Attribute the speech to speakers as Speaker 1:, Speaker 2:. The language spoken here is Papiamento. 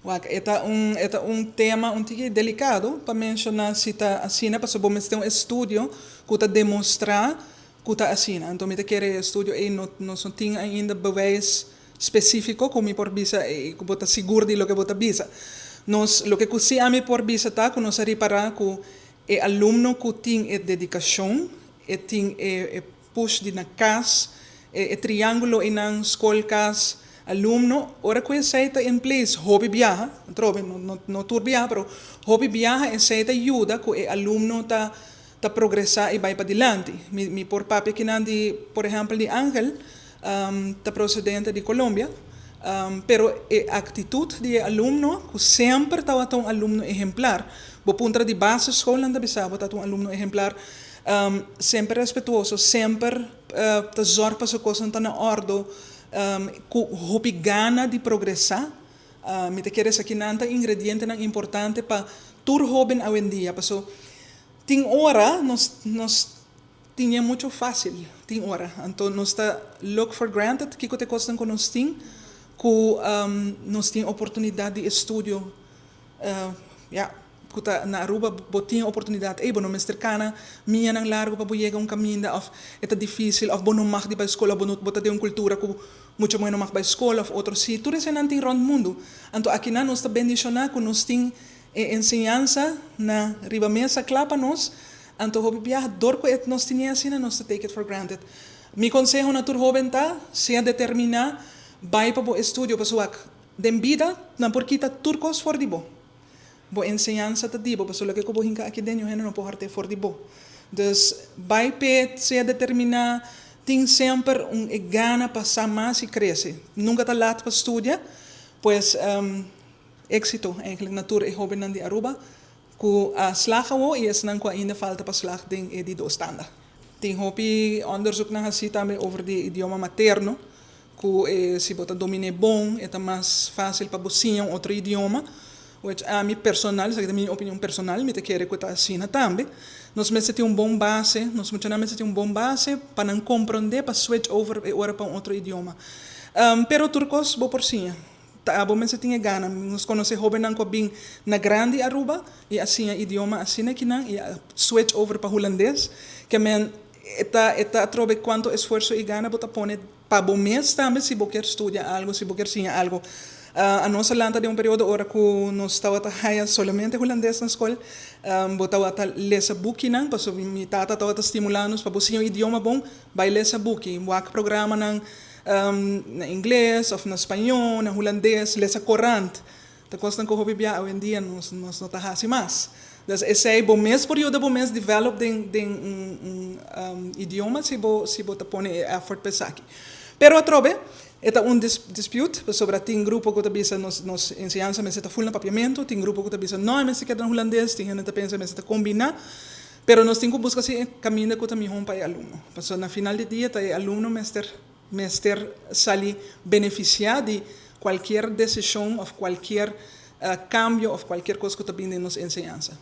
Speaker 1: Wak, e ta un tema un tiki delicado pa menciona si ta asina, pasobra bo mester un estudio cu ta demostra cu ta asina. Anto, mi ta kere estudio ey no tin ainda bewijs specifico cu mi por bisa y cu bo ta sigur di loke bo ta bisa. Nos, loke cu si ami por bisa ta cu nos a ripara cu e alumno cu tin e dedicacion, e tin e push di na cas, e triangulo den scol, cas, alumno, ora cu esey ta in place, hopi biaha, trobe, no tur biaha, pero hopi biaha esey ta yuda cu e alumno ta progresa y bay pa dilanti. Mi por papia akinan di, por ehempel, di Angel, ta procedente di Colombia, pero e actitud di alumno, cu semper tabata un alumno ehemplar. Bo puntra di basisschool nan ta bisa bo ta un alumno ehemplar, semper respetuoso, semper ta zorg pa su cos ta na orde, cu hopi gana di progresa. Mi ta kere esakinan ta ingredientenan importante pa tur hoben awendia. Paso tin ora nos tin mucho facil, tin ora. Anto nos ta look for granted kico ta e cosnan cu nos tin, cu nos tin oportunidad di estudio. Ja, cu ta na Aruba bo tin oportunidad, ey, bo no mester cana mianan largo pa bo yega un caminda of e ta dificil of bo no mag di bay scol, bo no bo ta den un cultura cu mucho muhe no mag bay scol of otro si tur esnan tin rond mundo. Anto akinan nos ta bendiciona cu nos tin e enseñansa na riba mesa cla pa nos. Anto hopi biaha dor cu nos tin asina, nos ta take it for granted. Mi conseho na tur hoben ta: sea determina, bay pa bo estudio, pasobra den bida nan por kita tur cos for di bo. Bo enseñansa ta di bo, pasobra loke cu bo hinca aki den, hende no por horta for di bo. Dus bay pe, sea determina, tin semper un gana pa sa mas y crece. Nunca ta laat pa studia, pues exito eigenlijk na tur e hobennan di Aruba cu a slaag awo y esnan cu ainda falta pa slaag den e di dos tanda. Tin hopi onderzoek nan haci tambe over di idioma materno, cu si bo ta domina bon, e ta mas facil pa bo siña un otro idioma, which ami personal, esaki ta mi opinion personal, mi ta kere cu ta asina tambe. Nos mester tin un bon base, nos muchanan mester tin un bon base pa nan comprende, pa switch over e ora pa un otro idioma. Pero tur cos bo por siña. Ta abo mester tin e gana. Nos conoce hobennan cu a bin na grandi Aruba y a siña idioma asina akinan y a switch over pa hulandes. Kiermen e ta atrobe cuanto esfuerso y gana bo ta pone pa bo mes tambe si bo kier studia algo, si bo kier siña algo. Nos a lanta den un periodo ora cu nos tabata haya solamente hulandes na scol, bo tabata lesa bukinan, paso mi tata tabata stimula nos pa bo siña idioma bon, bay lesa buki, wak programanan na ingles of na spaño, na hulandes, lesa corant. Ta cosnan cu hopi bia awendia nos no ta haci mas. Dus esey bo mes por yuda bo mes develop den un idioma si bo ta pone effort pa esaki. Pero atrobe, e ta un dispute, pasobra tin grupo cu ta bisa nos enseñansa mester ta full na papiamento, tin grupo cu ta bisa no, mester keda na hulandes, tin hende ta pensa mester ta combina, pero nos tin cu busca si caminda cu ta miho pa e alumno. Pasobra na final di dia ta e alumno mester sali beneficia di cualkier decision of cualkier cambio of cualkier cos cu ta bin den nos enseñansa.